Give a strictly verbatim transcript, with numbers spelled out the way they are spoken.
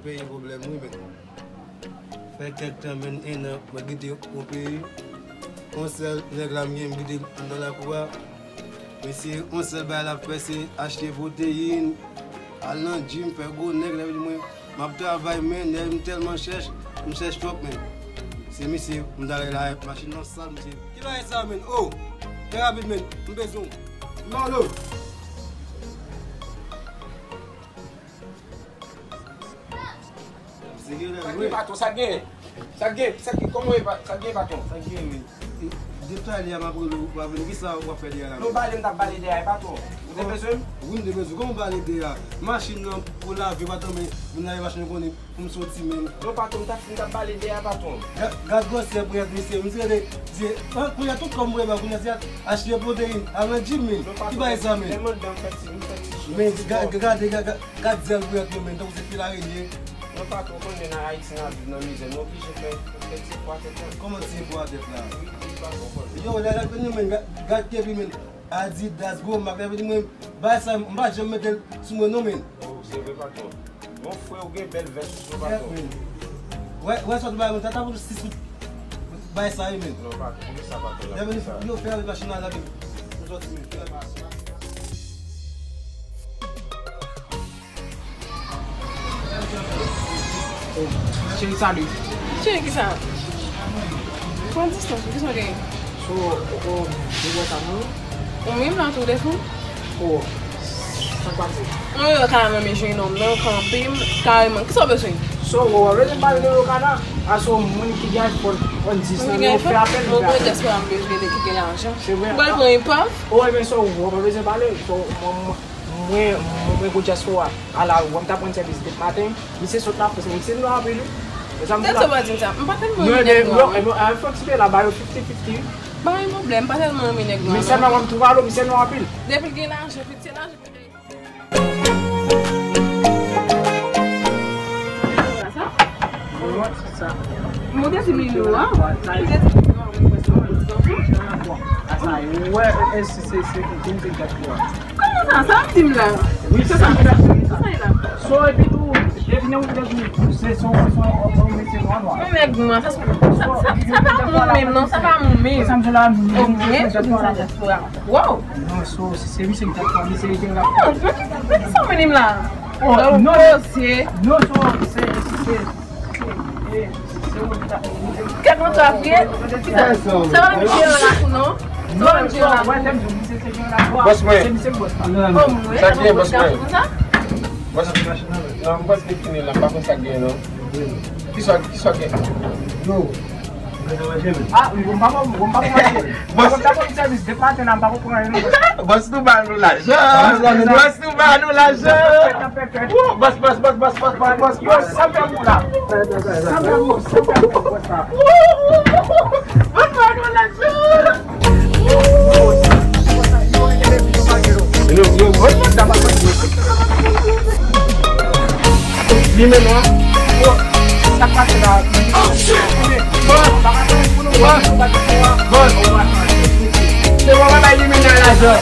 Peyi pwoblèm wi, men. Fè kèk tan, men, en an, mwen kite yon peyi. Yon sèl nèg la m gen, m kite l anndan lakou a. Mesye, yon sèl bagay l ap fè, se achte pwoteyin, al nan gym, fè gwo nèg, lè vin mwen, m ap travay, men, lè m tèlman chèch, m chèch twòp, men. Se mesye, m ta rele la, machin nan sal, mesye. Ki bagay sa, men? Oh! Fè rapid, men. M bezwen w. Malo! Sa k gen, patwon? Sa k gen? Sa k gen? Sa k gen? Kòman w ye, pa-, sa k gen, patwon? Sa k gen, men? Depi talè a m ap rele w, w pa vini. Kisa w ap fè dèyè la, men? Non, bale m t ap bale dèyè a, patwon. Ou te bezwen m? Wi, m te bezwen w. Kòman w bale dèyè a? Machin nan pou lave, patwon, men moun lave machin nan konnen pou m soti, men. Non, patwon, m t ap, m t ap bale dèyè a, patwon. Ga-, gad gwosè prèt, mesye. M tirè de, di, an, kounye a tout kòb mwen ba, kounye a se achte pwoteyin, al nan gym, men. Ki bagay sa, men? Tèlman dan m fè ti, m fè ti. Men, ga-, gade, ga-, ga-, gad zèl prèt yo, men, tankou se fil arenye. Non, patwon, konnen nan Ayiti n ap viv nan mizè, nou oblije fè, fè ti efò a tèt la. Kòman ti efò a tèt la? Wi, wi, patwon, konnen. Yo, lè, lè, men, gad, gad kepi, men. Adidas, gwo mak, lè vin di mwen, bagay sa, m pa janm mete l sou mwen non, men. Oh, se vre, patwon. Mon frè, ou gen bèl vès ou sou, patwon. Wè, wè, sa w te bay mwen, sa ta pou sis fout. Bay sa, wi, men. Non, patwon, pou sa, patwon, lè vin di, yo fè avèk machin nan, lè vin di, m sòti, men. Cheri, salut. Cheri, kisa? Pran distans ou, kisa w genyen? So, ou, ou, ou wè sa non? Ou menm la tou defann? Oh, sa k pase? Mwen wè kareman men jennonm nan kanpe m kareman. Kisa w bezwen? So, ou wè bezwen pale de Rokana? A so moun ki gen iPhone, iPhone dis nan men, ou fè apèl, ou fè apèl. Mwen wè dyaspora m bezwen de ki gen lajan. Se vre. Ou pral pran epav? Oh, men so, ou wè bezwen pale. So, mwen, mwen, mwen, mwen gwo dyaspora. Ala, ou wè m t ap rann sèvis depi maten. Misye sot la, paske misye nwa anpil, wi. E sa m di la. Tèt sa w pa di m sa. M pa tèlman renmen nèg nwa, non. Fè ti pye la, ba yo fifty fifty, wi. Pa gen pwoblèm, m pa tèlman renmen nèg nwa, non. Misye nwa, wè m twouve alo, misye nwa anpil. Depi l gen lajan, piti lajan. Monte ti milo a. Monte ti milo a, mwen prèske yon ti kanson. Wè, e, e, se, se, se, se, se, se, Kòman sa? Sa w ap di m la? Wi, se sa m di la. Sa e la? So, epi tou, depi nan ou depi se, se, se, se, se, se, mesye nwa, nwa. Yon nèg nwa, sa, sa, sa, sa pa moun menm, non, sa pa moun menm. Sa m di la, moun, moun, moun, moun, moun, moun. Wow! Non, so, se, se misye ki te fè, misye ki te la. Non, men ki, men ki sa w mennen m la? Oh, non, non, so, se, se, se, Kèk moun sa fye. Sa pa misye yo la tou non. Sa pa misye yo la tou. Bòs mwen. Sa ki gen bòs mwen? Bòs, non, m panse li fini la, m pa konn sa k gen non. Kisa, kisa k gen? Yo. Ah, m pa bon, m pa bon manje. Bòs. Mwen ta konn sèvis depi maten la, m pa konn pran anyen non. Bòs nou ba nou lajan. Bòs nou ba nou lajan. Wou, bòs, bòs, bòs. Yo, sa fè mou la. Sa fè mou, sa fè mou, bòs la. Bòs ba nou lajan. Yo, yo, bòs. Li menm la. Sa k pase la? Bòs. Bòs. Bòs. Se mwen bay li menm la lajan.